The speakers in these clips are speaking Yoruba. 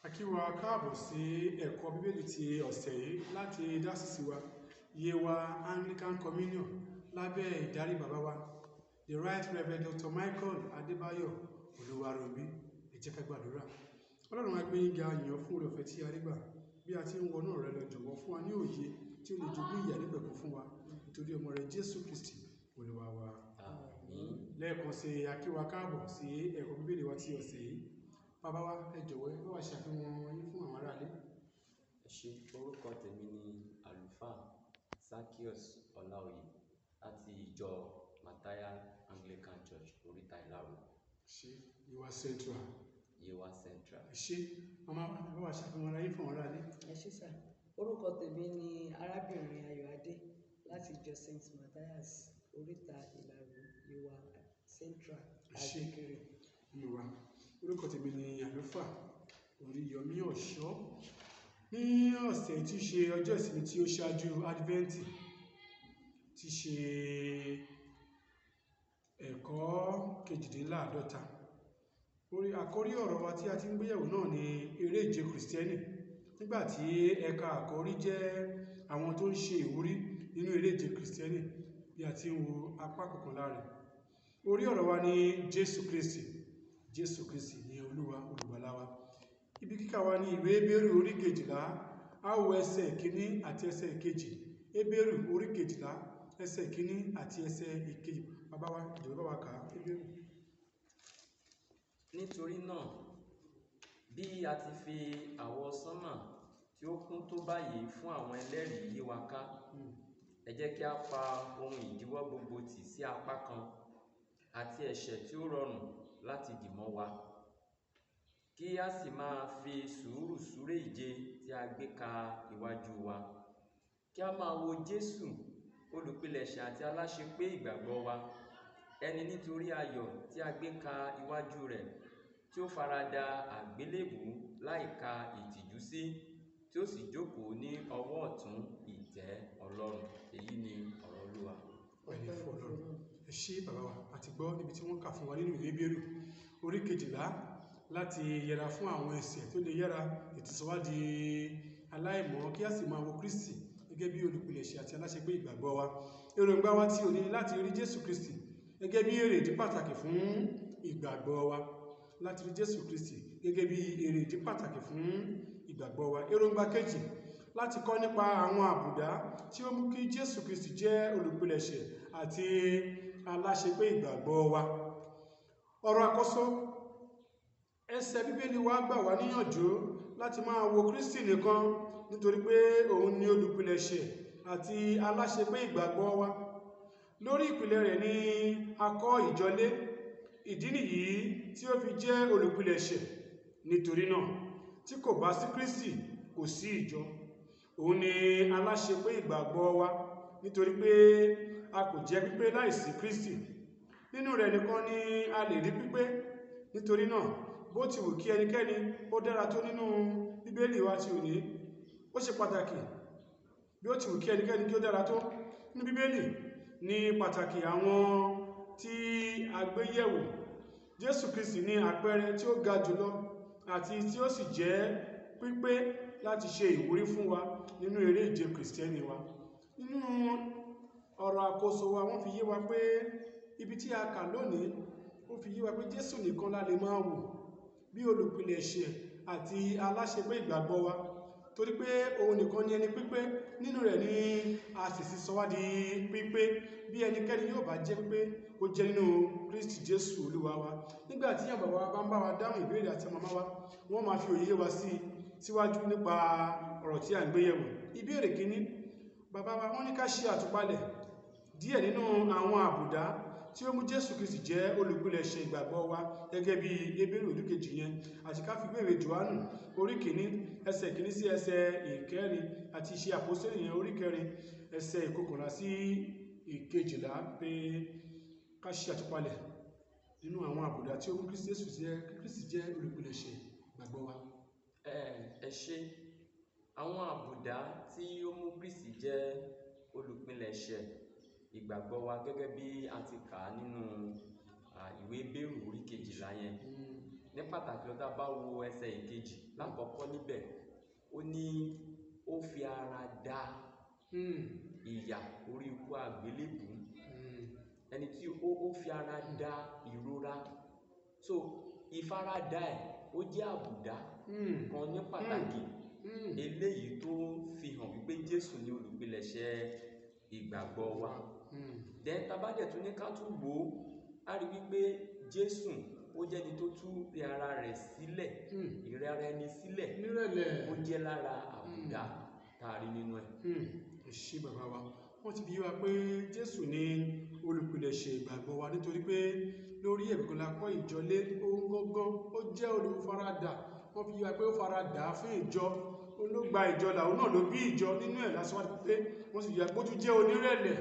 A kí wa káàbọ̀ sí ẹ̀kọ́ Bíbélì ti ọ̀sẹ̀ yìí láti dásìsì wa, Yewa Anglican Communion, lábẹ́ ìdarí bàbá wa, The Right Reverend Dr. Michael Adébáyọ̀ Olúwarónbí. Ẹ jẹ́ ká gbàdúrà. Ọlọ́run, a gbé yín ga, yìn ọ́ fún oore ọ̀fẹ́ tí a rí gbà. Bí a ti ń wọnú ọ̀rọ̀ rẹ lọ, jọ̀wọ́ fún wa ní òye tí ó lè jogún ìyè àìnípẹ̀kun fún wa. Nítorí ọmọ rẹ Jésù Kristi, Olúwa wa. Àmín. Lẹ́ẹ̀kan sí, a kí wa káàbọ̀ sí ẹ̀kọ́ Bíbélì wa ti ọ̀sẹ̀ yìí. Bàbá wa, ẹ jọ̀wọ́, ẹ bá wa ṣàfihàn yín fún àwọn aráalé. Ẹ ṣé. Orúkọ tèmi ni Àlùfáà Zaccheaus Ọláoyè láti ìjọ Mataya Anglican Church, Oríta Ìlaró. Ṣé Yewa Central? Yewa Central. Ẹ ṣé. Màmá wa, ẹ bá wa ṣàfihàn ara yín fún àwọn aráalé. Ẹ ṣé sà. Orúkọ tèmi ni arábìnrin Ayọ̀adé láti ìjọ St. Matthias, Oríta Ìlaró, Yewa Central. Ẹ ṣé. Àgbèkèrè. Nínú wa, orúkọ tèmi ni Àlùfáà Oríyọmí Ọ̀ṣọ́. Ní ọ̀sẹ̀ tí í ṣe ọjọ́ ìsinmi tí ó ṣáájú Adventi, tí ṣe ẹ̀kọ́ 48, orí àkórí ọ̀rọ̀ wa tí a ti ń gbéyẹ̀wò náà ni eré ìje Kìrìsìtẹ́nì, nígbà tí ẹ̀ka àkórí jẹ́ àwọn tó ń ṣe ìwúrí nínú eré ìje Kìrìsìtẹ́nì, bí a ti ń wo apá kọkànlá rẹ̀. Orí ọ̀rọ̀ wa ni Jésù Kristi. Jésù Kristi ni Olúwa olùgbàlà wa. Ibi kíkà wa ní ìwé Hébérù orí 12, a ó wo ẹsẹ̀ ìkíní àti ẹsẹ̀ ìkejì. Hébérù orí 12, ẹsẹ̀ ìkíní àti ẹsẹ̀ ìkejì. Bàbá wa, ìjọba bá wa kà á. Hébérù. Nítorí náà, bí a ti fi àwọsánmà tí ó kún tó báyìí fún àwọn ẹlẹ́rìí yí wa ká, ẹ jẹ́ kí a pa ohun ìdíwọ́ gbogbo tì sí apá kan àti ẹ̀ṣẹ̀ tí ó rọrùn láti dì mọ́ wa, kí a sì máa fi sùúrù súré ìje tí a gbé ka iwájú wa, kí a máa wo Jésù, olùpilẹ̀ṣẹ̀ àti aláṣepé ìgbàgbọ́ wa, ẹni nítorí ayọ̀ tí a gbé ka iwájú rẹ̀, tí ó farada àgbélébùú láìka ìtìjú sí, tí ó sì jókòó ní ọwọ́ ọ̀tún ìtẹ́ Ọlọ́run. Èyí ni ọ̀rọ̀ Olúwa. Ẹni fún Ọlọ́run. Ẹ ṣé, bàbá wa. Àti gbọ́ níbi tí wọ́n kà fún wa nínú ìwé Hébérù orí 12 láti yẹra fún àwọn ẹ̀ṣẹ̀ tó lè yára ètò sọ wá di aláìmọ́, kí a sì máa wo Kristi gẹ́gẹ́ bí olùpilẹ̀ṣẹ̀ àti aláṣepé ìgbàgbọ́ wa. Èròǹgbà wa tí òní ni láti rí Jésù Kristi gẹ́gẹ́ bí èrèdí pàtàkì fún ìgbàgbọ́ wa. Láti rí Jésù Kristi gẹ́gẹ́ bí èrèdí pàtàkì fún ìgbàgbọ́ wa. Èròǹgbà kejì, láti kọ́ nípa àwọn àbùdá tí ó mú kí Jésù Kristi jẹ́ olùpilẹ̀ṣẹ̀ àti aláṣepé ìgbàgbọ́ wa. Ọ̀rọ̀ àkọ́sọ ẹsẹ̀ Bíbélì wa gbà wá níyànjú láti máa wo Kristi nìkan, nítorí pé òun ni olùpilẹ̀ṣẹ̀ àti aláṣepé ìgbàgbọ́ wa. Lórí ìpìlẹ̀ rẹ̀ ni a kọ́ ìjọ lé. Ìdí nìyí tí ó fi jẹ́ olùpilẹ̀ṣẹ̀. Nítorí náà, tí kò bá sí Kristi, kò sí ìjọ. Òun ni aláṣepé ìgbàgbọ́ wa, nítorí pé a kò jẹ́ pípé láìsí Kristi. Nínú rẹ̀ nìkan ni a lè rí pípé. Nítorí náà, bó ti wù kí ẹnikẹ́ni ó dára tó nínú Bíbélì wa ti òní, ó ṣe pàtàkì. Bí ó ti wù kí ẹnikẹ́ni kí ó dára tó nínú Bíbélì ní pàtàkì àwọn tí a gbé yẹ̀wò, Jésù Kristi ní àpẹẹrẹ tí ó ga jùlọ àti tí ó sì jẹ́ pípé láti ṣe ìwúrí fún wa nínú eré ìje Kìrìsìtẹ́nì wa. Nínú ọ̀rọ̀ àkóso wa, wọ́n fi yé wa pé ibi tí a kà lónìí, ó fi yé wa pé Jésù nìkan la lè máa wò bí olùpilẹ̀ṣẹ̀ àti aláṣepé ìgbàgbọ́ wa, torí pé òun nìkan ni ẹni pípé. Nínú rẹ̀ ni a sì sì sọ wá di pípé. Bí ẹnikẹ́ni yóò bá jẹ́ pípé, ó jẹ́ nínú Kristi Jésù Olúwa wa. Nígbà tí àwọn bàbá wa bá ń bá wa dáhùn ìbéèrè àti màmá wa, wọ́n máa fi òye wa sí síwájú nípa ọ̀rọ̀ tí à ń gbé yẹ̀wò. Ìbéèrè kínní, bàbá wa, wọ́n ní ká ṣe àtúpalẹ̀ díẹ̀ nínú àwọn àbùdá tí ó mú Jésù Kristi jẹ́ olùpilẹ̀ṣẹ̀ ìgbàgbọ́ wa, gẹ́gẹ́ bí Hébérù orí 2 yẹn, àti ká fi wéwèé Jòhánù orí 1, ẹsẹ̀ 1 sí ẹsẹ̀ 4, àti Iṣẹ́ Àpọ́sítélì yẹn orí 4, ẹsẹ̀ 11 sí 12, pé ká ṣe àtúpalẹ̀ nínú àwọn àbùdá tí ó mú Kristi jẹ́ olùpilẹ̀ṣẹ̀ ìgbàgbọ́ wa. Ẹ ṣé. Àwọn àbùdá tí ó mú Kristi jẹ́ olùpilẹ̀ṣẹ̀ ìgbàgbọ́ wa, gẹ́gẹ́ bí a ti kà á nínú ìwé Hébérù orí 12 yẹn. Ní pàtàkì lọ tá a bá wo ẹsẹ̀ ìkejì lákọ̀ọ́kọ́ níbẹ̀, ó ní ó fi ara da ìyà orí ikú àgbélébùú, ẹni tí ó fi ara da ìrora. So ìfaradà ẹ̀ ó jẹ́ àbùdá kan ní pàtàkì eléyìí tó fi hàn wípé Jésù ni olùpilẹ̀ṣẹ̀ ìgbàgbọ́ wa. Then tá bá dẹ̀ tún ní ká tún wò ó, á rí wípé Jésù ó jẹ́ ẹni tó tú rẹ ara rẹ̀ sílẹ̀, ìrẹ ara ẹni sílẹ̀ nírẹ̀lẹ̀, ó jẹ́ lára àbùdá tá a rí nínú ẹ̀. Ẹ ṣé bàbá wa. Wọ́n ti fi yé wa pé Jésù ni olùpilẹ̀ṣẹ̀ ìgbàgbọ́ wa, nítorí pé lórí ẹ̀mí kan la kọ́ ìjọ lé. Ohun gangan ó jẹ́ olùfaradà. Wọ́n fi yé wa pé ó faradà fún ìjọ, ó ló gba ìjọ là, òun náà ló bí ìjọ nínú ẹ̀ lásán wá pé wọ́n sì yẹ kó tún jẹ́ onírẹ̀lẹ̀.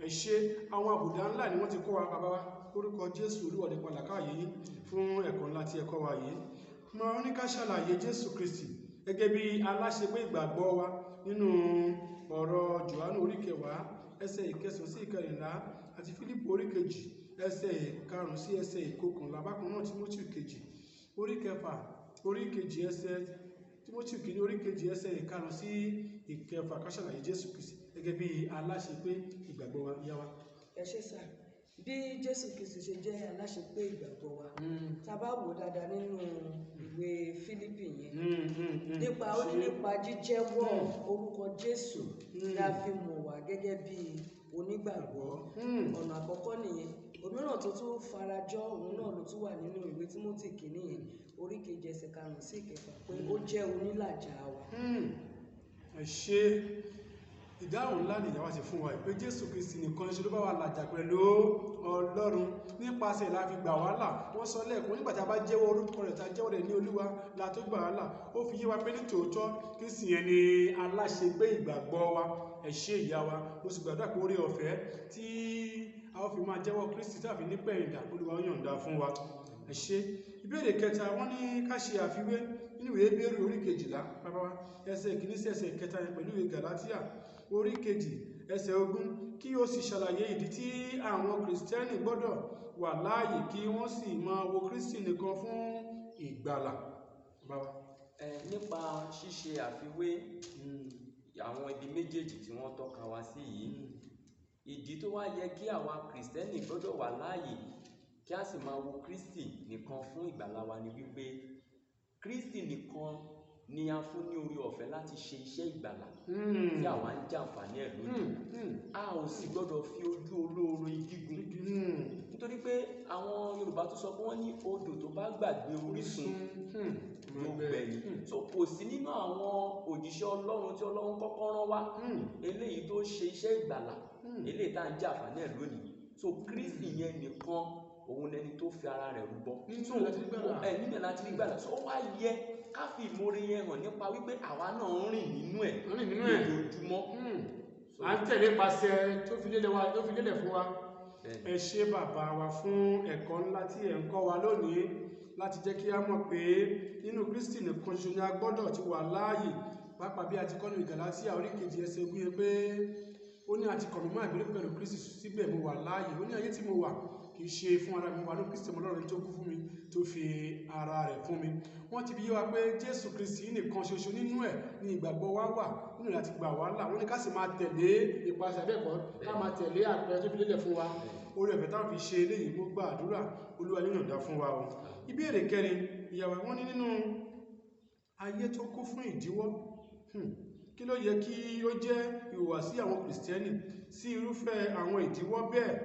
Ẹ ṣé, àwọn àbùdá ńlá ni wọ́n ti kọ́ wa bàbá wa. Orúkọ Jésù Olúwa nípa làkàyè yìí fún ẹ̀kọ́ ńlá tí ẹ kọ́ wa yìí. Mo ní ká ṣàlàyé Jésù Kristi gẹ́gẹ́ bí aláṣepé ìgbàgbọ́ wa nínú ọ̀rọ̀ Jòhánù orí kẹwàá ẹsẹ̀ ìkẹsàn sí ìkẹrìnlá àti Fílípù orí kejì ẹsẹ̀ ìkarùn sí ẹsẹ̀ ìkọkànlá, bákan náà Tímótì kejì orí kẹfà orí kejì ẹsẹ̀ Tímótì kìíní orí kejì ẹsẹ̀ ìkarùn sí ìkẹfà. Ká ṣàlàyé Jésù Kristi gẹ́gẹ́ bí aláṣepé ìgbàgbọ́ wa, yá wa. Ẹ ṣé sà. Bí Jésù Kristi ṣe jẹ́ aláṣepé ìgbàgbọ́ wa, tá a bá wò dáadáa nínú ìwé Fílípì yẹn, nípa ó ní nípa jíjẹ́wọ́ orúkọ Jésù la fi mọ̀ wá gẹ́gẹ́ bí onígbàgbọ́. Ọ̀nà àkọ́kọ́ nìyẹn. Òmíràn tó tún farajọ òun náà ló tún wà nínú ìwé Tímótì kìíní yẹn orí kejì ẹsẹ̀ karùn-ún sí ìkẹfà, pé ó jẹ́ onílàjà wa. Ẹ ṣé, ìdáhùn ńlá nìyàwó ti fún wa pé Jésù Kristi nìkan ṣe ló bá wa làjà pẹ̀lú Ọlọ́run, nípasẹ̀ la fi gbà wá là. Wọ́n sọ lẹ́ẹ̀kan, nígbà tí a bá jẹ́wọ́ orúkọ rẹ̀, tá a jẹ́wọ́ rẹ̀ ní Olúwa, la tó gbà wá là. Ó fi yé wa pé ní tòótọ́ Kristi yẹn ni aláṣepé ìgbàgbọ́ wa. Ẹ ṣé ìyá wa, mo sì gbàdúrà pé oore ọ̀fẹ́ tí a ó fi máa jẹ́wọ́ Kristi tí a fi ní pẹ̀yìndà, Olúwa ó yọ̀ǹda fún wa. Ẹ ṣé. Ìbéèrè kẹta, wọ́n ní ká ṣe àfiwé nínú ìwé Hébérù orí kejìlá bàbá wa ẹsẹ̀ ìkíní sí ẹsẹ̀ ìkẹta yẹn pẹ̀lú ìwé Gàlátíà orí kejì ẹsẹ̀ 20, kí ó sì ṣàlàyé ìdí tí àwọn Kìrìsìtẹ́nì gbọ́dọ̀ wà láàyè kí wọ́n sì máa wo Kristi nìkan fún ìgbàlà. Bàbá. Nípa ṣíṣe àfiwé àwọn ibi méjèèjì tí wọ́n tọ́ka wá sí yìí, ìdí tó wá yẹ kí àwa Kìrìsìtẹ́nì gbọ́dọ̀ wà láàyè kí a sì máa wo Kristi nìkan fún ìgbàlà wa ni wípé Kristi nìkan ni a fún ní oore ọ̀fẹ́ láti ṣe iṣẹ́ ìgbàlà tí àwa ń jàǹfààní ẹ̀ lónìí. A ò sì gbọ́dọ̀ fi ojú olóore gígùn, nítorí pé àwọn Yorùbá tó sọ pé wọ́n ní odò tó bá gbàgbé orísun ló gbẹ̀yìn. So kò sí nínú àwọn òjíṣẹ́ Ọlọ́run tí Ọlọ́run kọ́kọ́ rán wá eléyìí tó ṣe iṣẹ́ ìgbàlà eléyìí tá à ń jàǹfààní ẹ̀ lónìí. So Kristi yẹn nìkan òun lẹni tó fi ara rẹ̀ rúbọ. Nínú ẹ̀ láti rí gbàlà. Nínú ẹ̀ láti rí gbàlà. So ó wá yẹ ká fi ìmoore yẹn hàn nípa wípé àwa náà ń rìn nínú ẹ̀ lójoojúmọ́. À ń tẹ̀lé pasẹ̀ tó fi lélẹ̀ wa, tó fi lélẹ̀ fún wa. Ẹ ṣé bàbá wa fún ẹ̀kọ́ ńlá tí ẹ̀ ń kọ́ wa lónìí láti jẹ́ kí a mọ̀ pé nínú Kristi nìkan ṣoṣo ni a gbọ́dọ̀ ti wà láàyè, pàápàá bí a ti kọ́ nínú Gàlátíà orí kejì ẹsẹ̀ 20 yẹn pé ó ní àti kọ̀ mí mọ́ àgbélébùú pẹ̀lú Kristi, síbẹ̀ mo wà láàyè. Ó ní ayé tí mo wà kì í ṣe fún ara mi, wà ní Kristi ọmọ Ọlọ́run tó kú fún mi, tó fi ara rẹ̀ fún mi. Wọ́n ti fi yé wa pé Jésù Kristi nìkan ṣoṣo nínú ẹ̀ ní ìgbàgbọ́ wa wà, nínú ẹ̀ láti gbà wá là. Wọ́n ní ká sì máa tẹ̀lé ìpasẹ̀ abẹ́ẹ̀kọ́, ká máa tẹ̀lé àpẹẹrẹ tó fi lélẹ̀ fún wa. Oore ọ̀fẹ́ táwọn fi ṣe eléyìí, mo gba àdúrà Olúwa yóò yọ̀ǹda fún wa o. Ìbéèrè kẹrin ìyàwó, wọ́n ní nínú ayé tó kún fún ìdíwọ́, kí ló yẹ kí ó jẹ́ ìhùwàsí àwọn Kìrìsìtẹ́nì sí irúfẹ́ àwọn ìdíwọ́ bẹ́ẹ̀,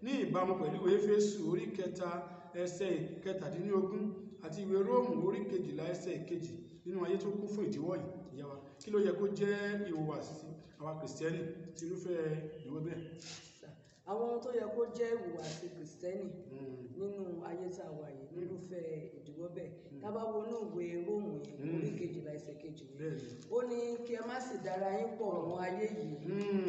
ní ìbámu pẹ̀lú ìwé Éfésù orí kẹta ẹsẹ̀ 17 àti ìwé Róòmù orí kejìlá ẹsẹ̀ 2? Nínú ayé tó kún fún ìdíwọ́ yìí, ìyá wa, kí ló yẹ kó jẹ́ ìhùwàsí àwọn Kìrìsìtẹ́nì sí irúfẹ́ ìdíwọ́ bẹ́ẹ̀? Àwọn ohun tó yẹ kó jẹ́ ìhùwàsí Kìrìsìtẹ́nì nínú ayé tá a wà yìí nírúfẹ́ ìdíwọ́ bẹ́ẹ̀, tá a bá wo inú ìwé Róòmù yẹn orí kejìlá ẹsẹ̀ 2 yẹn, ó ní kí ẹ má sì dára yín pọ̀ mọ́ ayé yìí,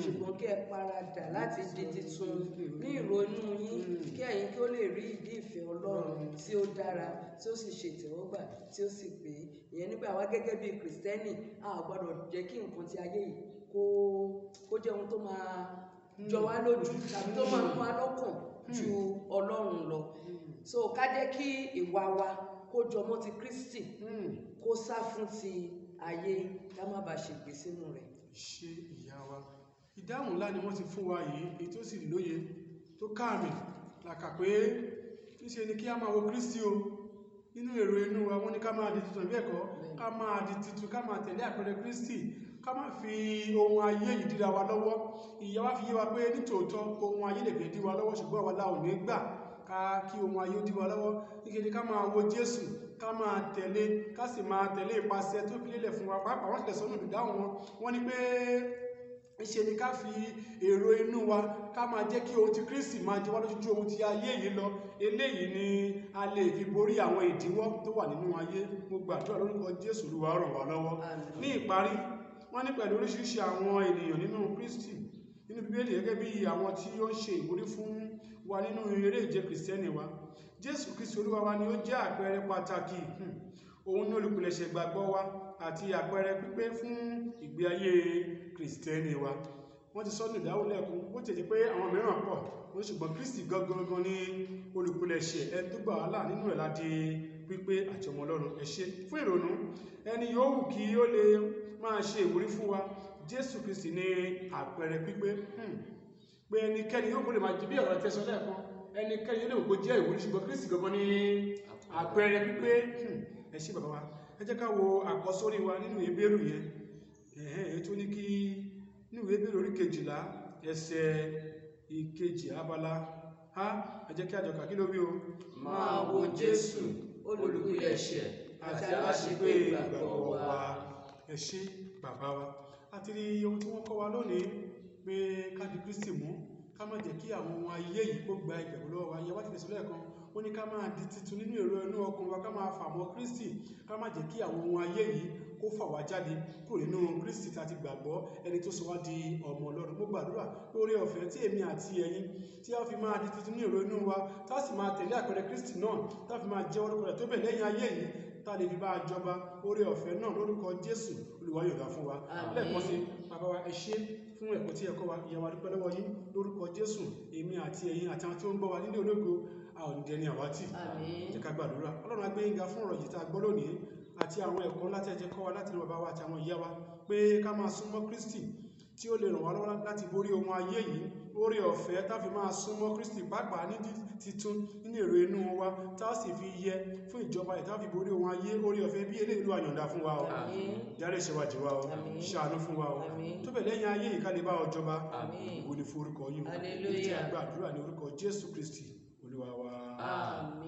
ṣùgbọ́n kí ẹ paradà láti di titun ní ìrònú yín, kí ẹ̀yin kí ó lè rí ìdí ìfẹ́ Ọlọ́run tí ó dára, tí ó sì ṣe ìtẹ́wọ́gbà, tí ó sì pé. Ìyẹn nígbà wá gẹ́gẹ́ bí Kìrìsìtẹ́nì, a ò gbọ́dọ̀ jẹ́ kí nǹkan ti ayé yìí kó jẹ́ ohun tó máa jọ wá lójú tàbí tó máa mú wa lọ́kàn ju Ọlọ́run lọ. So ká jẹ́ kí ìwà wa kó jọmọ́ ti Kristi, kó sá fún ti ayé, ká má bàa ṣègbé sínú rẹ̀. Ṣe ìyá wa, ìdáhùn ńlá ni wọ́n ti fún wa yìí, èyí tó sì lóye tó káàmì làkà pé níṣe ni kí a máa wo Kristi o nínú èrò inú wa. Wọ́n ní ká máa di tuntun, bí ẹ̀kọ́ ká máa di tuntun, ká máa tẹ̀lé àpẹẹrẹ Kristi, ká má fi ohun ayé yìí díra wa lọ́wọ́. Ìyá wa fi yé wa pé nítòótọ́ ohun ayé lè fẹ́ dí wa lọ́wọ́, ṣùgbọ́n àwa la ò ní gbà ká kí ohun ayé ó dí wa lọ́wọ́. Níṣe ká máa wo Jésù, ká máa tẹ̀lé, ká sì máa tẹ̀lé ìpasẹ̀ tó fi lélẹ̀ fún wa. Pàápàá wọ́n tilẹ̀ sọ́nù ìdáhùn wọn, wọ́n ní pé ṣe ni ká fi èrò inú wa, ká máa jẹ́ kí ohun ti Kristi máa jẹ wá lójú ju ohun ti ayé yìí lọ. Eléyìí ni a lè fi borí àwọn ìdíwọ́ tó wà nínú ayé. Mo gbàdúrà lórúkọ Jésù, Olúwa ràn wá lọ́wọ́. Àmín. Ní ìparí, wọ́n ní pẹ̀lú oríṣiríṣi àwọn ènìyàn nínú Kristi nínú Bíbélì gẹ́gẹ́ bí àwọn tí ó ń ṣe ìwúrí fún wa nínú eré ìje Kìrìsìtẹ́nì wa, Jésù Kristi Olúwa wa ni ó jẹ́ àpẹẹrẹ pàtàkì. Òun ní olùpilẹ̀ṣẹ̀ ìgbàgbọ́ wa àti àpẹẹrẹ pípé fún ìgbé ayé Kìrìsìtẹ́nì wa. Wọ́n ti sọ́nù ìdáhùn lẹ́ẹ̀kan, bó ti jẹ́ pé àwọn mìíràn pọ̀ wọ́n, ṣùgbọ́n Kristi gangan ní olùpilẹ̀ṣẹ̀, ẹni tó gbà wá là, nínú ẹ̀ láti pípé àti ọmọ Ọlọ́run. Ẹ ṣé fún ìrònú. Ẹni yòówù kí ó lè máa ṣe ìwúrí fún wa, Jésù Kristi ní àpẹẹrẹ pípé. Pé ẹnikẹ́ni yóò kó lè máa jẹ bí ọ̀rọ̀ tẹ́sán lẹ́ẹ̀kan, ẹnikẹ́ni yóò lè kó jẹ́ ìwúrí, ṣùgbọ́n Kristi gangan ní àpẹẹrẹ pípé. Ẹ ṣé bàbá wa. Ẹ jẹ́ ká wo àkọsórí wa nínú Hébérù yẹn, èyí tó ní kí nínú Hébérù orí 12 ẹsẹ̀ 2 abala a. Ẹ jẹ́ kí a jọ kà. Kí ló wí o? Máa wo Jésù, olùpilẹ̀ṣẹ̀ àti aláṣepé ìgbàgbọ́ wa. Ẹ ṣé bàbá wa. A ti rí ohun tí wọ́n kọ́ wa lónìí pé ká di Kristi mú, ká má jẹ́ kí àwọn ohun ayé yìí kó gba ìgbàgbọ́ lọ́wọ́ wa. Ìyẹn wá ti lè sọ lẹ́ẹ̀kan, ó ní ká máa di titun nínú èrò inú ọkàn wa, ká máa fà mọ́ Kristi, ká má jẹ́ kí àwọn ohun ayé yìí kó fà wá jáde kúrò nínú Kristi tá a ti gbàgbọ́, ẹni tó sọ wá di ọmọ Ọlọ́run. Mo gbàdúrà pé oore ọ̀fẹ́ tí èmi àti ẹ̀yin tí a fi máa di titun ní èrò inú wa, tá a sì máa tẹ̀lé àpẹẹrẹ Kristi náà, tá a fi máa jẹ́ orúkọ rẹ̀ tó bẹ̀ lẹ́yìn ayé yìí, tá a lè fi bá a jọba, oore ọ̀fẹ́ náà lórúkọ Jésù, Olúwa yóò dá fún wa. Àmín. Lẹ́ẹ̀kan sí, bàbá wa, ẹ ṣé fún ẹ̀kọ́ tí ẹ kọ́ wa. Ìyá wa, dúpẹ́ lọ́wọ́ yín. Lórúkọ Jésù, èmi àti ẹ̀yin àti àwọn tí ó ń gbọ́ wa nílé ológo, a ò ní dẹni àwátì. Àmín. Jẹ́ ká gbàdúrà. Ọlọ́run, á gbé yín ga fún ọ̀rọ̀ yìí tá a gbọ́ lónìí àti àwọn ẹ̀kọ́ ńlá tí ẹ jẹ́ kọ́ wa láti ní bàbá wa àti àwọn ìyá wa, pé ká máa súnmọ́ Kristi tí ó lè ràn wá lọ́wọ́ láti borí ohun ayé yìí. Oore ọ̀fẹ́ tá fi máa súnmọ́ Kristi pàápàá ní titun nínú èrò inú wa, tá a sì fi yẹ fún ìjọba rẹ̀, tá a fi borí ohun ayé, oore ọ̀fẹ́ bí eléyìí, Olúwa yọ̀ǹda fún wa o. Àmín. Dárí ẹ̀ṣẹ̀ wa jì wá o. Àmín. Ṣàánú fún wa o. Àmín. Tó bẹ̀ lẹ́yìn ayé yìí, ká lè bá ọ jọba. Àmín. Ògo ni fún orúkọ yín o. Hallelujah. Èyí tí a gbàdúrà ní orúkọ Jésù Kristi Olúwa wa. Àmín.